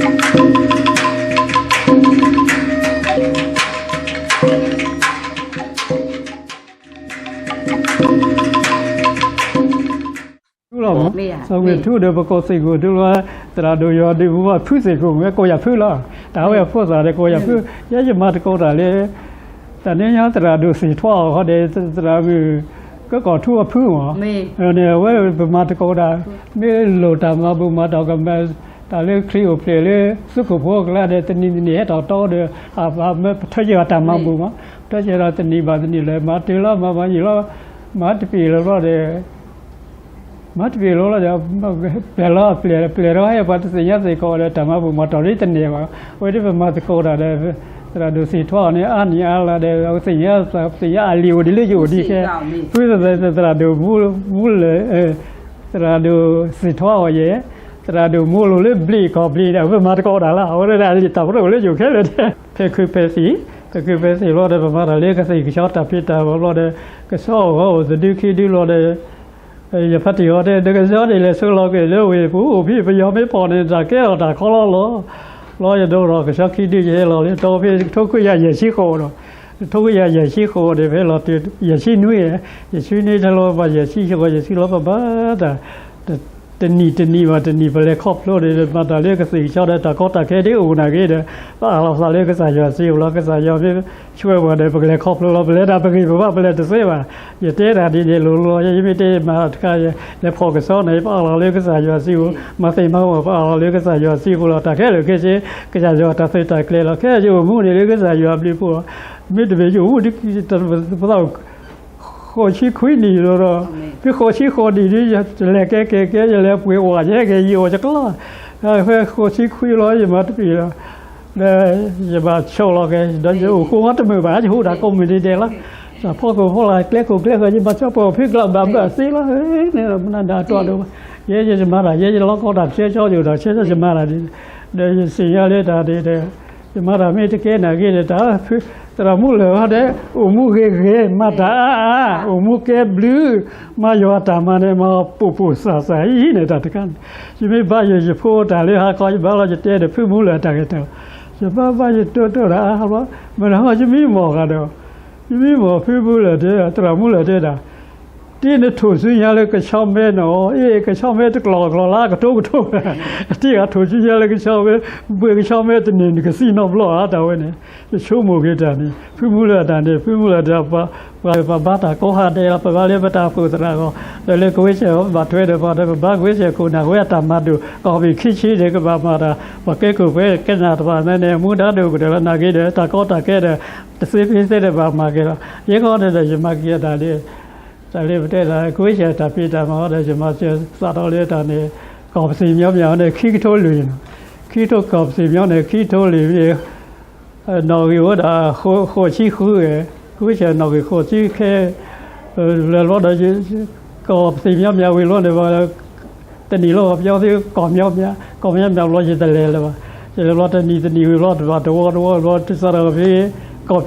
ထူလီၤမး, စီၤဝ့ၤထူဒီးပကိးသ့ၣ်ကိးထူလီၤ, သရၣ်ဒိၣ်ယွၤဒုးမူဘၣ်ဖုသ့ၣ်ကိးမ့ၢ်ကိးယၤဖုလီၤ, တၢ်ဝဲအဖိသၣ်ဒီးကိးယၤဖု, ယဲယမၤတကိးတၢ်လၢ တၢ်န့ၣ်ညါသရၣ်ဒိၣ်စံးထွါအီၤဃီဒီး သရၣ်မုၣ် ကကိးထူအဖုမး, န့ၣ်အဝဲပမၤတကိးတၢ်, မ့ၢ်လိၣ်တၢ်မၤဘူၣ်မၤတီၢ်ကမၣ် တၢ်လၢခရံာ်အိၣ်ဖျဲၣ်လၢ သုးခိၣ်ဖိအကျါဒီး တနံၤတနံၤဟဲထီၣ်တီဒီး အပာ်မၢပထၢယဂၤတၢ်မၤဘူၣ်မး, ပထၢယဂၤတနံၤဘၣ်တနံၤလၢ မၤတ့ၢ်လီၤ မၤမၤယံာ်လီၤ, မၤတပ့ၤလီၤဘျီဒီး မၤတပ့ၤလီၤလီၤဒီး ပျဲၢ်လီၤပျဲၢ် ပျဲၢ်ဒီးဟဲပှၤတသ့ၣ်ညါသ့ၣ်ကိးဒီး တၢ်မၤဘူၣ်မၤတီၢ်လၢတန့ၢ်ဘၣ်, အဝဲဒၣ်ပမၤသကိးတၢ်ဒီး သရၣ်ဒိၣ်စံးထွါအီၤန့ၣ် အါနံၣ်အါလါဒီး သ့ၣ်ညါ သ့ၣ်ညါအလံာ်အိၣ်ဒ်လၢယအိၣ်ဒ်ခဲ, ဖုသရၣ်ဒိၣ်မူ မူလၢ သရၣ်ဒိၣ်စံးထွါအီၤယဲ, သရၣ်ဒိၣ်မူလိၤလၢဘျံးကီၢ်ဘျံးဒီး ပမၤသကိးတၢ်လီၤ, အဝဲဒၣ်အလံာ်တၢ်ပရိၣ်လၢယအိၣ်ခဲလၢာ်, ဖဲခုးဖဲသံၣ်, ဖဲခုးဖဲသံၣ်ဘျီဒီး ပမၤတၢ်လၢကသ့ၣ်ကဆီတၢ်ဖံးတၢ်မၤဘျီဒီး ကဆီအဂီၢ်အိၣ်သဒုခံဒုလီၤဒီး ယဖါတံၢ်ဃီတဲ နကဆီန့ၣ်လဲၤဆှၢလီၤက့ၤလၢဝ့ၢ်ပူၤ အိၣ်ဖဲပယီၤမ့ၢ်ပိာ်န့ၣ် တၢ်ကဲထီၣ်တၢ်ခီလီၤလီၤ, ဘျီယဒိဒီးကဆီခံဒုယဟဲလီၤလံ တီဖဲထိခွံကယၤယဲၢ်ဆံဃိးဒီး, ထိခွံကယၤယဲၢ်ဆံဃိးဒီး ဖဲလီၤတုၤယဲၢ်ဆံနွံ, ယဲၢ်ဆံနွံထဲလီၤဘၣ်ယဲၢ်ဆံဃိး ယဲၢ်ဆံလီၤပဘၣ်တၢ် တနံၣ်တနံၣ်ဘၣ်တနံၣ် ပလဲၤခီဖျိဒီး မၤတၢ်လၢကသ့ၣ်ကဆီဒီး တၢ်ကီတၢ်ခဲဒ်အိၣ်နာ်က့ဒီး ပအးလီၤသးလၢကစၢ်ယွၤစုပူၤလီၤ, ကစၢ်ယွၤမ့ၢ်ဆှၢပှၤဒီး ပကလဲၤခီဖျိလီၤ, ပလဲၤတၢ်ပဂ့ၢ်ပဘၣ် ပလဲၤတသ့ဘၣ်, ယတဲတၢ်ဒ်န့ၣ်လိၤလိၤလီၤ, ယမ့ၢ်တဲမၤတခါ လဲၤဖီၣ်ကဆီန့ၣ် ပအးလီၤလၢကစၢ်ယွၤစုပူၤ, မၤသ့ၣ်မၤဝီ ပအးလီၤလၢကစၢ်ယွၤစုပူၤလီၤ, တၢ်ခဲလၢာ်ခဲဆ့ ကစၢ်ယွၤတၢ်သုးတၢ်ကျဲၤလီၤ, ခဲအံၤယအိၣ်မူန့ၣ်လၢကစၢ်ယွၤအဘျုးအဖှိၣ်လီၤ, မ့တမ့ၢ်ယအိၣ်မူဒ် ပသး ဃိးဆံခွံနံၣ်လီၤဒီး, ဖဲဃိးဆံဃိးနံၣ်ဒီး ယလဲၤကဲကဲကဲ ယလဲၤပှ့ၤဝဲ ယဟဲက့ၤယအိၣ်ယကျီၢ်, ဖဲဃိးဆံခွံလီၤ ယမၤတပ့ၤလီၤ, ဒီးယဘၣ်ဆိးလီၤက့ၤ ဒီးယအိၣ်ဃိတမုာ်ဘၣ် ယဟူးတၢ်ကိးမုၢ်နံၤဒဲးလီၤ, တၢ်ဖီခိၣ်ဖီလာ်ကျဲခိၣ်ကျဲဃၢၤ ယဘၣ်ဆိးပှ့ၤဖဲကျီၢ်ဘၣ်ဘၣ်သ့လီၤ, မနုၤဒၣ်တီဒိၣ်ဘၣ်, ယဲယမၤတၢ် ယဲယလီၢ်ကီတၢ်ဆၢကၠီယိာ်တၢ်ဆၢကၠီ ယမၤတၢ်ဒ်န့ၣ်, ဒီးယသ့ၣ်ညါလၢတၢ်ဒ်ဒီး ယမၤတၢ်မ့ၢ်တကဲနာ်က့ဒီး တၢ် သရၣ်မူလၢာ်ဝဲဒီး အိၣ်မူဂ့ၤဂ့ၤ မၤတၢ်အါအါ အိၣ်မူကဲဘျုး, မၤယွၤအတၢ်မၤန့ၣ် မၤပိာ်ပိာ်စၢ်စၢ်အံၤန့ၣ် တၢ်တခါန့ၣ်, ယမ့ၢ်ဘါယွၤယဖိတၢ်လၢဟါခီ ယဘါလီၤ ယတဲဒီး ဖုမူလၢာ်အတၢ်ဂ့ၢ်တၢ်, ယဘါဘါယတိၢ်တိၢ်တၢ်အါဘျီ, မ့ၢ်တဟီ ယမံမီၢ်ဂၤဒီး ယမံမီၢ်ဖုမူလၢာ်တဲ သရၣ်မူလၢာ်တဲဒၣ် တ့နထိၣ်ဆူညါလၢကဆီမဲနီၤ, အ့ၣ် ကဆီမဲတကျီၢ်ကျီၢ်လၢကတိၤကတိၤ, တ့ဂၤထိၣ်ဆူညါလၢကဆီမဲ, ဘှ့ၣ်ကဆီမဲတန့ၢ် နကသံနီတဘျီဧါ တၢ်ဝဲန့ၣ်, ယဆိကမိၣ်က့ၤတၢ်န့ၣ် ဖုမူလၢာ်အတၢ်န့ၣ် ဖုမူလၢာ်ဒီး ပှၤဘါတၢ်ကိးဂၤဒဲးလီၤ, ပဘါလၢပတၢ်အိၣ်ဖှိၣ်သရၣ်ဂီၢ်, ဒီးလၢကဝဲဆဲးအီၤ ဘၣ်ထွဲဒီးပှၤဒီး ပဘါကဝဲဆဲးခိၣ်နၢ်ဝဲအတၢ်မၤဒိၣ် ကီၢ်ပယီၤခံဆံဒီး ကဘၣ်မၤတၢ် ပှၤကဲခိၣ်ပှဲၤကဲနၢ်တဖၣ်န့ၣ် မူဒါဒိၣ်ကတၢၢ်လီၤ နာ်က့ဒီး တၢ်ကီတၢ်ခဲဒီး တသ့ဖဲသ့ဒီး ဘၣ်မၤက့ၤလီၤ, ယဲဃီန့ၣ်ဒီး ယမၤက့ၤအတၢ်လၢ တၢ်လၢပတဲဒၣ် ကဝဲဆဲးတၢ်ဖံးတၢ်မၤဒီး ယမၤစၢၤသးဒီးလၢတၢ်န့ၣ် ကီၢ်ပသံၣ်မညီမညီန့ၣ် ခံကထိလွံၢ်, ခံကထိကီၢ်ပသံၣ်မညီန့ၣ် ခံကထိလွံၢ်န့ၣ် နီၣ်ဂံၢ်အိၣ်ဒၣ် ဃိးဆံဃုဂဲၤ, ကဝဲဆဲးနီၣ်ဂံၢ်ဃိးဆံခဲ လဲၤဘျီဒီး ကီၢ်ပသံၣ်မညီမညီဝံၤလီၤန့ၣ် တနံၣ်လီၤ ပယီၤသ့ၣ်ကီၢ်မညီမညီ, ကီၢ်မညီမညီဘျီ ယတလဲၤလၢၤဘၣ်, ယလဲၤဘျီတနံၣ်တနံၣ်ဝံၤဘျီ တဘၣ်တဝီတဝီဘျီ တစးဒီးဖဲ ကီၢ်ပံၣ်အူ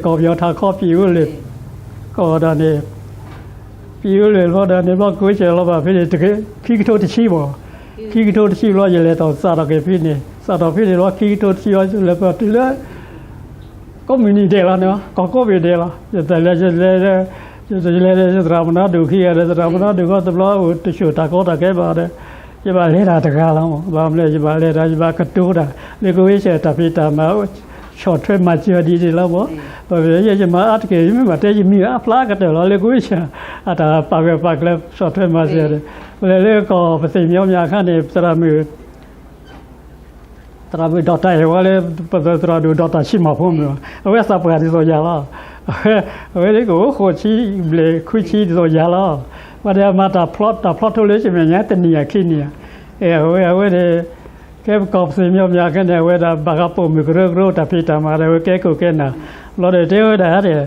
လံာ် ကီၢ်ပယီၤထးခီပံၣ်အူလံာ်, ကီၢ်ဒၣ်န့ၣ် ပံၣ်အူလံာ်ဘျီဒၣ်န့ၣ်ဘျီ ကဝဲဆဲးလီၤဘၣ်ဖဲန့ၣ် ခံကထိတဆံဘၣ်, ခံကထိတဆံဘျီ ယလဲၤထီၣ်စးထီၣ်က့ၤဖဲန့ၣ် စးထီၣ်ဖဲန့ၣ်ဘျီ ခံကထိတဆံဘျီ လဲၤပတုၤလၢ ကိးမုၢ်နံၤဒဲးလီၤန့ၣ် ကီၢ်ကိးမုၢ်နံၤဒဲးလီၤ, ယတလဲၤ ယလဲၤ ယလဲၤဒီး ယသရၣ်မုၣ်နီၢ်ဒိၣ်ခံဂၤဒီး သရၣ်မုၣ်နီၢ်ဒိၣ်ခီတဘျီ အိၣ်တဆူၣ်တၢ်ကီတၢ်ခဲဘၣ်ဒီး ယဘၣ်လဲၤတၢ်တဂၤလီၤမး, ဘၣ်မနုၤလဲၣ် ယဘၣ်လဲၤတၢ် ယဘၣ်ကတိၤတၢ် လၢကဝဲဆဲးတၢ်ဖံးတၢ်မၤ ဆီၣ်ထွဲမၤစၢၤဒ်န့ၣ်လီၤမး, ဘၣ်မနုၤလဲၣ် ယမၤအါတက့ၢ် ယမ့ၢ်ဘၣ်တဲ ယမံၤအါဖျါကတၢၢ်လီၤ လၢကဝဲဆဲး အတၢ်ပာ်ဂၢၢ်ပာ်ကျၢၤ ဆီၣ်ထွဲမၤစၢၤဒီး ပလဲၤလၢကီၢ်ပသံၣ်မညီမညီအခါန့ၣ် သရၣ်မုၣ် သရၣ်မုၣ်ဒီးတၢ်အဲၣ်ဝဲလၢ ပသရၣ်ဒိၣ်ဒီးတၢ်ဆံးမီၤဖိမုၣ်လီၤ, အဝဲသးပှၢ်ဒ်သိးယၤလီၤ, အဝဲ အဝဲန့ၣ်ကအိၣ်ဃိးဆံဘျဲၣ်ခွံဆံဒ်သိးယၤလီၤ, ပှၤဒီးအမၤတၢ်ဖျီ တၢ်ဖျီထိလၢယမဲာ်ညါ တနံၣ်ယၤခံနံၣ်ယၤ, အဝဲ အဝဲန့ၣ် ကဲပကီၢ်ပသံၣ်မညီမညီခဲန့ၣ် အဝဲဒၣ်ဘၣ်ဃးပိာ်မုၣ်ကရၢကရိတၢ်ဖံးတၢ်မၤဒီး အဝဲကဲခိၣ်ကဲနၢ်, ဘျီဒီးတဲဝဲဒၣ်ဒီး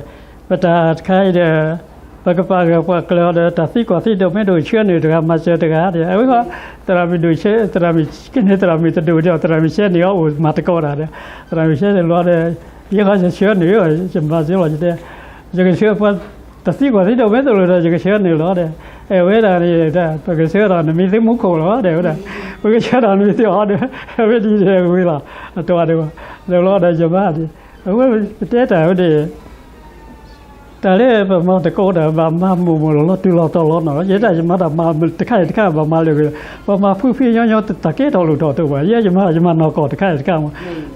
ပတၢ်တခါအံၤဒီး ပကပာ်ဂၢၢ်ပာ်ကျၢၤအီၤဒီး တၢ်သံကွၢ်သံဒိးမ့ၢ်ဒိၣ်ဆှၢနုာ်တဂၤ မၤစၢၤတဂၤဒီး အဝဲဃီ သရၣ်မုၣ်ဒိၣ်ဆှၢ သရၣ်မုၣ်ကန့ၢ် သရၣ်မုၣ်တဒိၣ်ဒီး သရၣ်မုၣ်ဆှၢန့ၢ်အီၤအိၣ်မၤသကိးတၢ်ဒီး သရၣ်မုၣ်ဆှၢန့ၢ်လီၤဒီး ယဲဃီယဆှၢနုာ် ယမၤစၢၤလီၤ ယတဲ ယကဆှၢပှၤ တသံကွၢ်သံဒိၣ်မ့ၢ်သိၣ်လိာ်ဒီး ယကဆှၢနုာ်လီၤဒီး, အဲၣ်ဝဲဒၣ်န့ၣ် ပကဆှၢဒီးနမံၤသ့ၣ်မူခိၣ်လီၤ တဲဝဲဒၣ်, ပကဆှၢဒီးနမံၤသ့ၣ်အီၤဒီး, ဝဲဒ်န့ၣ်ဝံၤလီၤ, အတဝဲဒၣ်, ဒီးလီၤဒီးယမါန့ၣ်, အဝဲပတဲတၢ်ဝဲန့ၣ် တၢ်လၢပမၤတကိးဒီး ဘၣ်မၤမိၢ်မိၢ်လီၤလီၤတုၤလီၤတီၤလီၤနီၤ, ယဲဒၣ်ယမၤတၢ်မၤတခါအံၤတခါ ဘၣ်မၤလၢာ်ဂ့ၤ, ပမၤဖှံဖှံညီညီ တၢ်ကဲထီၣ်လိၣ်ထီၣ်တအိၣ်ဘၣ်, ယဲယမၤ ယမၤနီၢ်ကီၢ်တခါအံၤတခါမး,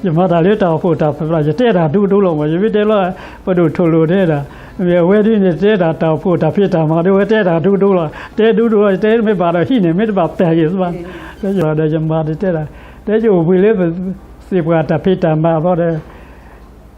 ယမၤတၢ်လၢတၢ်အိၣ်ဖှိၣ်တၢ်ဖျါ ယတဲတၢ်ဒူဒူလီၤမး, ယမ့ၢ်တဲလီၤ ပဒိၣ်ထိၣ်လိာ်တဲဒၣ်, မ့ၢ်အဝဲဒ်န့ၣ် တဲဒၣ်တၢ်အိၣ်ဖှိၣ်တၢ်ဖံးတၢ်မၤဒီး ဝဲတဲတၢ်ဒူဒူလီၤ, တဲဒူဒူလီၤ ယတဲမ့ၢ်ဘၣ်ဒီးဟံၣ်န့ၣ် မ့ၢ်တဘၣ်ပဲာ်က့ၤသ့ဘၣ်, ဒီးယမၤတတဲဒၣ်, တဲယအိၣ်ဘှံးလၢ သ့ၣ်ပှၢ်တၢ်ဖံးတၢ်မၤဘျီဒီး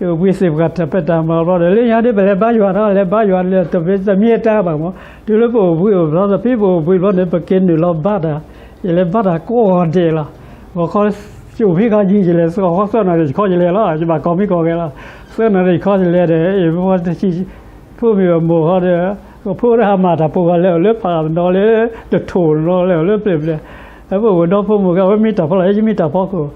ယအိၣ်ဘှံးသ့ၣ်ပှၢ်တၢ်ဖံးတၢ်မၤဘျီဒီး လၢညါဒ်ပလဲၤဘါယွၤဒီး လဲၤဘါယွၤလၢတမ့ၢ်တၢ်ဘၣ်မး, တုၤလၢပအိၣ်ဘှံးအိၣ်ဘျီဒီး ဖဲပအိၣ်ဘှံးဘျီန့ၣ် ပက့ၤနုာ်လီၤဘါတၢ်, ယလဲၤဘါတၢ်ကိးဂီၤဒဲးလီၤ, ဂီၤခီ ယအိၣ်ဖဲခါယံၤ ယလဲၤ ဂီၤခီသၢနၣ်ရံၣ်ယခီယလဲၤလီၤ, ယဘၣ်ကိးမံကိးဂၤလီၤ, သၢနၣ်ရံၣ်ယခီယလဲၤဒီး အ့ၣ် ဖိမုၣ်အမိၢ်ဃီဒီး ဖိဒီးဟးမၤတၢ်ဖိဂၤလဲၤအီၤလၢဖးနီၤလၢ တထိၣ်နီၤလဲၤအီၤလၢပျဲၢ်ပျဲၢ်, အဖိမုၣ်ဒီဖိမုၣ်ဂၤ အဝဲမံတၢ်ဖီလာ် ယမံတၢ်ဖီခိၣ်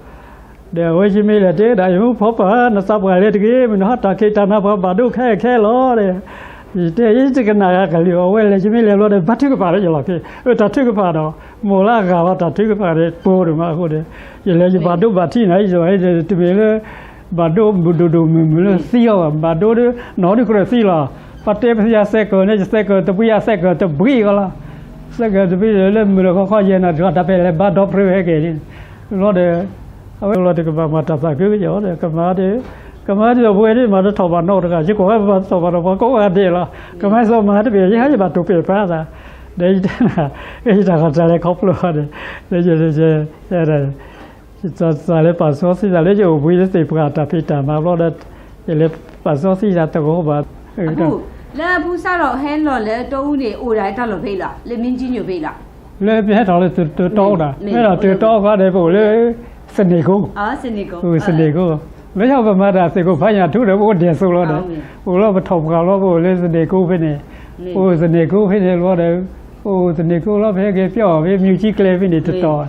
ဒီးအဝဲယမ့ၢ်လဲၤတဲဒၣ် ယမ့ၢ်ဖီပာ်နသးပှၢ်လဲၤတဂ့ၤ, မ့ၢ်နဟးတၢ်ခ့တၢ်နၤပှၤဘၣ်ဒိခဲခဲလီၤဒီး, ယတဲယတကနၣ်ဂၤကလုာ် အဝဲလဲၤ ယမ့ၢ်လဲၤဘျီဒီး ဘါထုကဖၣ်ဒီးယလီၢ်ခံ, အတၢ်ထုကဖၣ်ဒီး မိၢ်လၢအဂၤလီၤတၢ်ထုကဖၣ်ဒီး ပိာ်ဒိၣ်မးအဃိဒီး, ယလဲၤယဘၣ်ဒိဘၣ်ထံးနၤ ယတမ့ၢ်လၢ ဘၣ်ဒိဒိၣ်ဒိၣ်မုၢ်မုၢ်လၢသံအီၤဘၣ်, ဘၣ်ဒိဒီး နီၢ်ဒုးကြၢးသံလီၤ, ပှၤတဲပသံယၤစဲးကၢၤန့ၣ် ယစဲးကၢၤတဘှံး ယစဲးကၢၤတဘှံးကီးလီၤ, စဲးကၢၤတဘှံးလၢမုၢ်လၢခီခီယဲၢ်နၤ တဂၤတၢ်ပဲလဲၤဘါဒီဖျၢၣ်ဟဲက့ၤန့ၣ်, လီၤဒီး အဝဲလီၤတကဘၣ်မၤတၢ်သးခုကစီၣ်ဒီး ကမၤဒ်သိးပဝဲဒ်မၤတထီၣ်ဘၣ်နီတဂၤ ယကွၢ်ဝဲပမၤတထီၣ်ဘၣ်နီၤ ပှၤကိးဂၤဒဲးလီၤ, ကမၤဒ်သိးမၤတဘၣ် ယဟဲယဘၣ်တိာ်ပဲာ်ဖျါသး, ဒီးယတဲနၤ ယတၢ်ဃီတၢ်လဲၤခီဖျိအီၤန့ၣ်, ဒီးယ ယ ယ ယတၢ်လၢပာ်စီဆှံသးလၢယအိၣ်ဘှံးလၢသ့ၣ်ပှၢ်တၢ်ဖံးတၢ်မၤဘျီဒီး ယလဲၤပာ်စီဆှံသးတဂီၤဘၣ်, လၢအပူၤစးထီၣ်ဟဲလီၤလၢတီအူန့ၣ် အိၣ်ဒၣ်တၢ်လီၢ်ဖဲအံၤလီၤ, လၢမ့ၢ်ကၠံညိၣ်ဖဲအံၤလီၤ, လၢပဟဲထီၣ်လၢတတီအူဒၣ် မ့ၢ်ဒီးတတီအူဃီဒီး ပအိၣ်လၢ သန့ၤကိ သန့ၤကိ, လၢညါပမၤတၢ်သ့ၣ်ကိဖးညၣ်ထူဒီး ပအိၣ်ဒဲးသိးလီၤဒီး, ပအိၣ်လီၤပထီၣ်ပှၢ်လီၤ ပအိၣ်လၢသန့ၤကိဖဲန့ၣ်, ပအိၣ်သန့ၤကိဖဲန့ၣ်လီၤဒီး, ပအိၣ်သန့ၤကိလီၤ ပဟဲက့ၤပျီအီၤဖဲမၠူးကၠံကျဲဖဲန့ၣ်တတီၤ,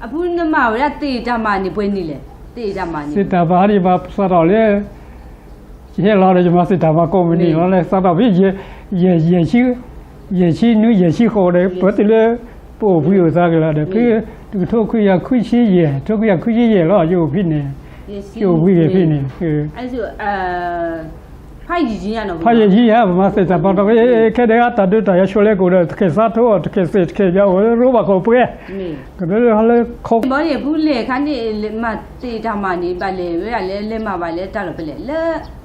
အပူၤနမၤဝဲဒၣ်သ့ၣ်တၢ်မၤန့ၣ် ပှဲၤနံၣ်လဲၣ်, သ့ၣ်တၢ်မၤန့ၣ် သ့ၣ်တၢ်မၤန့ၣ် ပစးထီၣ်လၢ ယဟဲလီၤဒီး ယမၤသ့ၣ်တၢ်မၤကိးမုၢ်နံၤလီၤလၢ စးထီၣ်ဖဲ ယဲၢ်ဆံ ယဲၢ်ဆံနွံ ယဲၢ်ဆံဃိးဒီး ပတုၤလၢ ပအိၣ်ဘှံးအိၣ်သါက့ၤလီၤဒီး ဖဲ တကထိခွံကယၤခွံဆံယဲၢ် တကထိခွံကယၤခွံဆံယဲၢ်လီၤ ယအိၣ်ဖဲန့ၣ်, ယအိၣ်ဘှံးက့ၤဖဲန့ၣ်, ဖးယံာ်ယံာ်ဧါ ပမၤသ့ၣ်တၢ်မၤဒီး ခဲဒဲးအတၢ်ဒုးတၢ်ယၤဆိးလဲကိၣ်ဒီး တခဲၣ်စးထိအီၤ တခဲၣ်စ့ၣ်တခဲၣ်ယၤအိၣ် ရိဘၣ်ခိၣ်ပှဲၤ, ကဘျဲလၢဟီလၢခိ ဘၣ်န့ၣ် ပူၤလဲၤခါန့ၣ် မၤသ့ၣ်တၢ်မၤန့ၣ် ဘၣ်လဲၤဝဲဒၣ်လၢ လဲၤမၤဘၣ်လၢတၢ်လီၢ်ဖဲလဲၣ် လၢ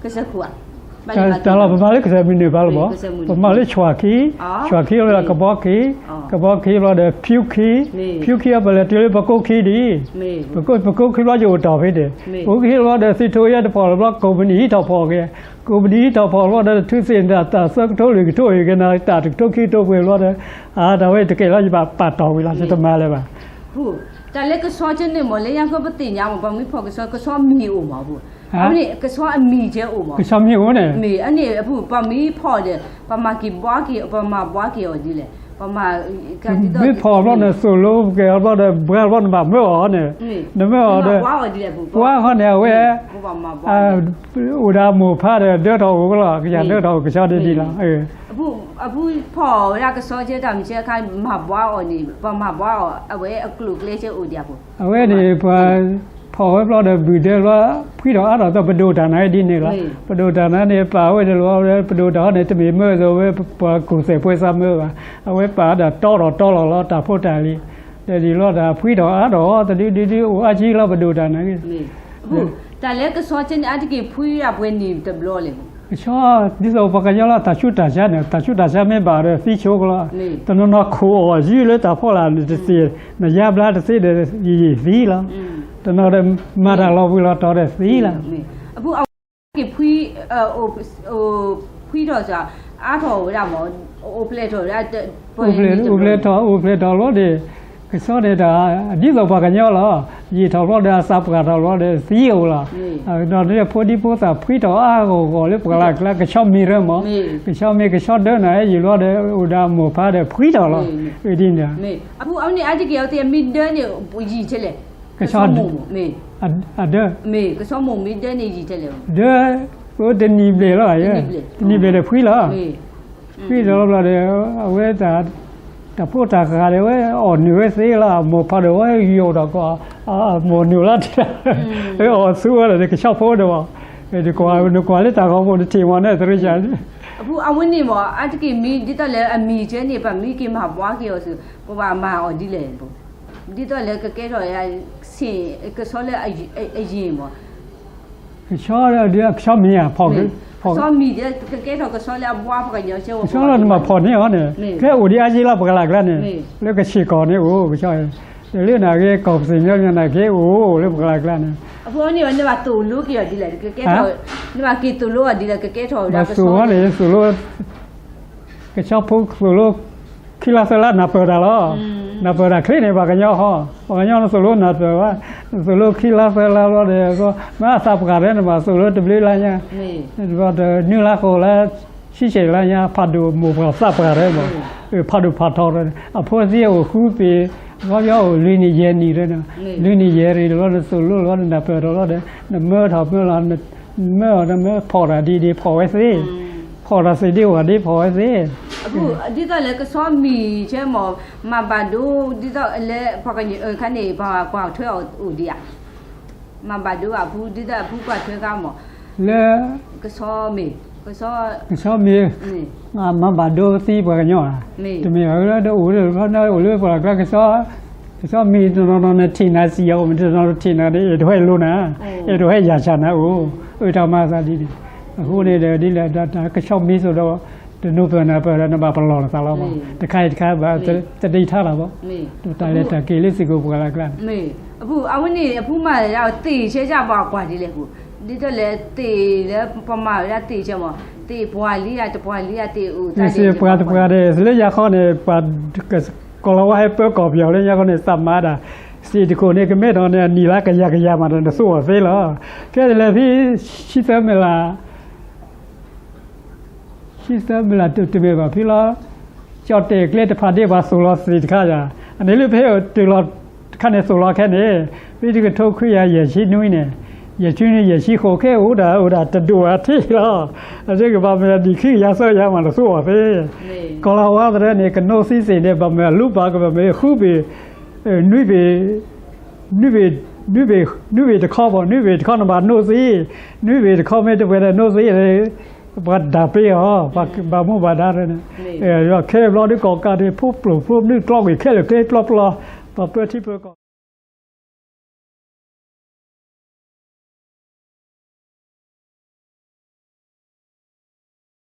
ကစၢၢ်ခိၣ်ဧါ, တၢ်လီၢ်ပမၤလၢကစၢၢ်မုၢ်န့ၣ် ဘၣ်လီၤဘၣ်, ပမၤလၢဆွၣ်ခံ, ဆွၣ်ခံလီၤဒီးကဘီခံ, ကဘီခံလီၤဒီးဖၠူခံ, ဖၠူခံအပလဲၤတုၤလၢပကိခံဒံး, ပကိခံဘျီယအိၣ်တ့ၢ်ဖဲန့ၣ်, ပကိခံဘျီဒီးသ့ၣ်ထိယဲတဖီၣ်လီၤဘျီ ကိးပနံၣ်ဟံးထီၣ်ဖီၣ်က့ၤ, ကိးပနံၣ်ဟံးထီၣ်ဖီၣ်ဘျီဒီး ထုးသ့ၣ်တၢ်သၢကထိလွံၢ်ကထိအံၤက့ၤနၤ တၢ်တကထိခံကထိပှဲၤဘျီဒီး အါတၢ်ဝဲတကဲလီၤ ယဘၣ်ပာ်တီၢ်ဝံၤလီၤ ယတမၤလၢၤဘၣ်. တၢ်လၢကဆီကဲန့ၣ်မ့ၢ် လၢညါခီပသ့ၣ်ညါမ့ၢ် ပှၤမ့ၢ်ဖီၣ်ကဆီ ကဆီမံၤအိၣ်မ့ၢ်အပူၤ, အဝဲန့ၣ် ကဆီအမံၤကဲအိၣ်မ့ၢ်, ကဆီမံၤအိၣ်န့ၣ်, မ့ၢ်အန့ၣ်အပူၤ ပှၤမ့ၢ်ဖီၣ်ဒီး ပှၤမၤက့ၤဘှါက့ၤ ပှၤမၤဘှါက့ၤအီၤဒ်လဲၣ်, ပှၤမၤ မ့ၢ်ဖီၣ်ဘျီန့ၣ် သိၣ်လိကဲၤအီၤဘျီဒီး ဘှါဘျီန့ၣ် ဘၣ်မၢအီၤန့ၣ်, နမၢအီၤဒီး ပှၤဃီန့ၣ် အဝဲ အိၣ်ဒီးအမိၢ်ဖးဒီး ဒၢထီၣ်အိၣ်ကလီၤ ကယၤဒၢထီၣ်အိၣ်ကဆီဒ်ဒ်လီၤ. အပူၤဖီၣ်ဝဲဒၣ်ကဆီကဲတၢ်မုၢ်ဆ့အခါ မၤဘှါအီၤန့ၣ် ပှၤမၤဘှါအီၤ အဝဲအကျိၤကျဲကဲအိၣ်ဒံးအပူၤ, အဝဲန့ၣ် ပှၤဖီၣ်ဝဲဘျီဒီး ဘုၣ်ဒၢဘျီ ဖှံထီၣ်အါထီၣ်သီ ပဒိၣ်တၢ်နါဒ်န့ၣ်လီၤ. ပဒိၣ်တၢ်နါန့ၣ် ပာ်ဝဲဒၣ်လီၤ ပဒိၣ်တၢ်ဟီန့ၣ် တမ့ၢ်မၢဝဲ ပှၤကူၣ်သဲးပှဲၤသးမၢဘၣ်. အဝဲပာ်ဝဲဒၣ်တီထီၣ်တီလီၤလီၤ တၢ်ဖိတၢ်လံၤ, ဒီးဒ်လီၤတၢ်ဖှံထီၣ်အါထီၣ် တဒုဒုဒု အိၣ်အါကံလီၤ ပဒိၣ်တၢ်နါဂ့ၤ တၢ်လၢကဆီကဲန့ၣ် အါတက့ၢ်ဖှံဒၣ်ပှဲၤနံၣ်တဘျီလဲၣ်. ကဆီ ဒ်သိးပှၤကညီလၢတၢ်ဆူးတၢ်ဆါန့ၣ် တၢ်ဆူးတၢ်ဆါမ့ၢ်ဘၣ်ဒီးသံဆိကလီၤ. တနီၤနီၤခိၣ်အီၤယုၢ်လၢတၢ်ဖီလာ်န့ၣ် တသ့ၣ် နယါဘျါတသ့ဒီး ယံာ်ယံာ်သံလီၤ. တနီၤဒီးမၤတၢ်လီၤဘှံးလီၤတီၤဒီးသံလီၤ. အပူၤ အဝဲက့ၤဖှံ ဖှံထီၣ်စ့ၢ် အါထီၣ်ဝဲဒၣ်မ့ၢ် အိၣ်ဖျဲၣ်ထီၣ်ဝဲဒၣ် အိၣ်ဖျဲၣ်ထီၣ် အိၣ်ဖျဲၣ်ထီၣ်လီၤဒီး ကဆီန့ၣ်တၢ် ဒ်သိးပှၤကညီလီၤ. ယံာ်ထီၣ်ဘျီဒီးအသးပှၢ်ထီၣ်ဘျီဒီးသံအိၣ်လီၤ. ဒီးန့ၣ်ဖိဒံဖိသၣ်ဖှံထီၣ်အါဂီၢ်ဂီၢ်လၢပှၢ်လၢ်ကျါ ကဆီမံၤရၢမး ကဆီမံၤကဆီဒၢနၤ ယံာ်လီၤဒီးအိၣ်ဒီးအမိၢ်ဖးဒီးဖှံထီၣ်လီၤ. ဒ်န့ၣ် အပူၤအဝဲန့ၣ်အါတက့ၢ်အဝဲသ့ၣ်မ့ၢ်ဒၢန့ၣ် ယံာ်ထဲလဲၣ်. ကဆီ အဒၢ မ့ၢ်ကဆီမိၢ်မ့ၢ်ဒၢန့ၣ်ယံာ်ထဲလဲၣ်. ဒၢ အိၣ်တနံၤဘျဲၣ်လီၤ တနံၤဘျဲၣ်ဒီးဖှံလီၤ. ဖဲဒီးလီၤဘျီဒီး အဝဲ တၢ်ဖိတၢ်ဃၢ်ဒီး အဝဲအီၣ်နုာ်ဝဲသ့လီၤ, မိၢ်ဖးဒိၣ်ဝဲယိာ်ဒီးကီး, မိၢ်နုာ်လီၤတံၢ်, အီၣ်ဆူၣ်ဝဲဒီး ကဆီဖိဒီးဘၣ်, နကွၢ်လၢတၢ်ဂီၤပူၤ နထံၣ်မီၢ်န့ၣ် သရ့ၣ်စၢ်န့ၣ်, အဝဲန့ၣ်မ့ၢ် အါတက့ၢ်မ့ၢ်ဒ်သိးလၢအမံၤကဲန့ၣ် ပမ့ၢ်က့ၤမၤဘှါက့ၤအီၤဆူ ပဘၣ်မၤအီၤဒ်လဲၣ်, ဒ်သိးလၢကကဲထီၣ် ဆ့ၣ် ကဆီလၢအယံာ်မး ကဆီ, ကဆီမံၤဧါ, ကဆီမံၤဒီး ကကဲထီၣ်ကဆီလၢအဘှါပှၤကညီကဲဝဲ ကဆီလီၤနဘၣ်ဖီၣ်န့ၢ်အီၤန့ၣ် ကဲအိၣ်ဒံးအါက့လီၤ ပှၤကလၢ်ကျါန့ၣ်, လၢကဆ့ၣ်ကီၢ်န့ၣ်အိၣ် ကဆီ, တလၢနၤက့ ကီၢ်ပသ့ၣ်ညီနၤက့အိၣ်လၢပှၤကလၢ်ကျါန့ၣ်, အဃိန့ၣ် နဘၣ်သိၣ်လိက့ၤအီၤဒ်လဲၣ်, ကကဲထီၣ်, နဘၣ်က့ၤသိၣ်လိအီၤဒ်လဲၣ် ကကဲထီၣ်ဝဲဒၣ်ကဆီန့ၣ် သိၣ်လိ ကဆီဖိသိၣ်လိ ခံလါသၢလါနၢ်ပၢၢ်တၢ်လီၤ, နၢ်ပၢၢ်တၢ်ချ့န့ၣ် ပှၤကညီဟီ, ပှၤကညီနသိၣ်လိနၢ်ပၢၢ်ဘၣ်, နသိၣ်လိခံလါသၢလါလီၤဒီး မ့ၢ်အသးပှၢ်ဒီး နဘၣ်သိၣ်လိတဘျုးလါညါ, ဒီးနွံလါဃိးလါ ဆံဆဲးလါညါ ဖးဒိၣ်မိၢ်ပှၢ်သးပှၢ်ဒီး ဖးဒိၣ်ဖးထီဒီး အဖိသံအိၣ်ဃုပ့ၤ, အဂီၢ်အိၣ်လွံၢ်နံၣ်ယဲၢ်နံၣ်ဒီး လွံၢ်နံၣ်ယဲၢ်နံၣ်လီၤ နသိၣ်လိလီၤ နနၢ်ပၢၢ်ထီၣ်လီၤဒီး နမၢထီၣ်မၢလီၤ, နမၢအီၤ နမၢဖီၣ်တၢ်ဒ်ဒ်ဖီၣ်ဝဲသ့, ဖီၣ်တၢ်သ့ဒ်ဝဲဒ်ဖီၣ်ဝဲသ့, ဒ်သိးလၢကဆီမံၤဆဲမး မၤဘၣ်ဒိ ဒ်သိးလၢပှၤကညီအခါန့ၣ် ပှၤကွၢ်ထွဲအီၤအိၣ်ဒံးဧါ, မၤဘၣ်ဒိဘၣ်ဖု ဒ်သိးအဖုကွၢ်ထွဲခါမး, လၢ ကဆီမ့ၢ်, ကဆီမ့ၢ်, မၤဘၣ်ဒိသံပှၤကညီဧါ, တမ့ၢ်ဘၣ်လၢ အိၣ်လၢပှၤကျါ ကဆီမ့ၢ်တနီၤနီၤ နထံၣ်နၤစံၣ်အီၤ မ့ၢ်တနီၤထံၣ်နၤဒီး အဲၣ်ဒိးဟဲလိာ်နၤ, အဲၣ်ဒိးဟဲယၢ်ဆၣ်နၤအိၣ်, အတၢ်မၤသးဒ်န့ၣ်, အဃိန့ၣ်ဒီး ဒ်လဲၣ်ဒၣ်တၢ်ကဆီမ့ၢ်စိၤဒီး တနၢ်ပၢၢ်နၢ်ပၢၢ်ဒီး နဘၣ်ပလီၢ်နသးလီၤဘၣ်, တခါအံၤတခါဘၣ် တဒ်ထါလီၤဘၣ်, တၢ်လဲၤတၢ်က့ၤလၢစ့ၢ်ကီးပှၤလၢကျါန့ၣ် အဝဲန့ၣ် အဖုမၤဒၣ်သ့ၣ်ဆဲးစၢ်ပှၤကွၢ်ဒ်လဲၣ်ပူၤ, ဒ်သိးလၢသ့ၣ်လၢပမၤဝဲဒၣ်သ့ၣ်ဆဲးမး, သ့ၣ်ပှၤလံဧါတပှၤလံဧါသ့ၣ်အိၣ်, သ့ၣ်ပှၤတပှၤဒီး လၢညါခီန့ၣ် ပှၤ ကီၢ်လီၤဝါဟဲပၢကီၢ်ပယီၤလၢညါခီန့ၣ် သးမၤဒၣ်, သ့ၣ်တခိၣ်န့ၣ် ကမဲထီၣ်န့ၣ် အနံၣ်လၢကယၤကယၤမးဒီး နသိအီၤသ့လီၤ, ကဲဒ်လဲၣ်ဖဲ ဆံသၢမ့ၢ်လၢ ဆံသၢမ့ၢ်လၢတမ့ၢ်ဘၣ်ဖဲလီၤ, ကၠီၣ်တဲာ်ကျဲတဖၣ်ဒ့ပှၤသိၣ်လီၤသ့ၣ်တခါယၤ, အန့ၣ်လၢဖဲတုၤလီၤတခါန့ၣ်သိၣ်လီၤခဲန့ၣ်, ဖဲတကထိခွံကယၤယဲၢ်ဆံနွံန့ၣ်, ယဲၢ်ဆံနွံယဲၢ်ဆံဃိးခဲအိၣ်ဒၣ်အိၣ်ဒၣ်တဒိၣ်အထံလီၤ, အကဘၣ်မ့ၢ်ဒၣ်ဒံၣ်ခံကယၤသၢကယၤမး နသိအီၤသ့, ကီၢ်လီၤဝါသရၢန့ၣ် ကနိးသံသ့ၣ်န့ၣ် ဘၣ်မ့ၢ်အလူပၢ်ကဘၣ်မ့ၢ်ဃုဘ့ၣ် နွံဘ့ၣ်, နွံဘ့ၣ်, နွံဘ့ၣ်တခီဘၣ်, နွံဘ့ၣ်တခီ နဘၣ်နိးသ့, နွံဘ့ၣ်တခီမ့ၢ်တပှဲၤဒီးနိးသ့, ပှၤဒၣ်ပ့ၤအီၤ, ပှၤဘၣ်မူဘၣ်ဒါန့ၣ်, ခဲဘျီဒ်ကီၢ်ကးန့ၣ် ဖိပျိၢ်ဖိနုာ်ကျီကွံာ်ခဲလၢာ်ကျဲပျီပျီ, ပှၤပၢထံပၢကီၢ်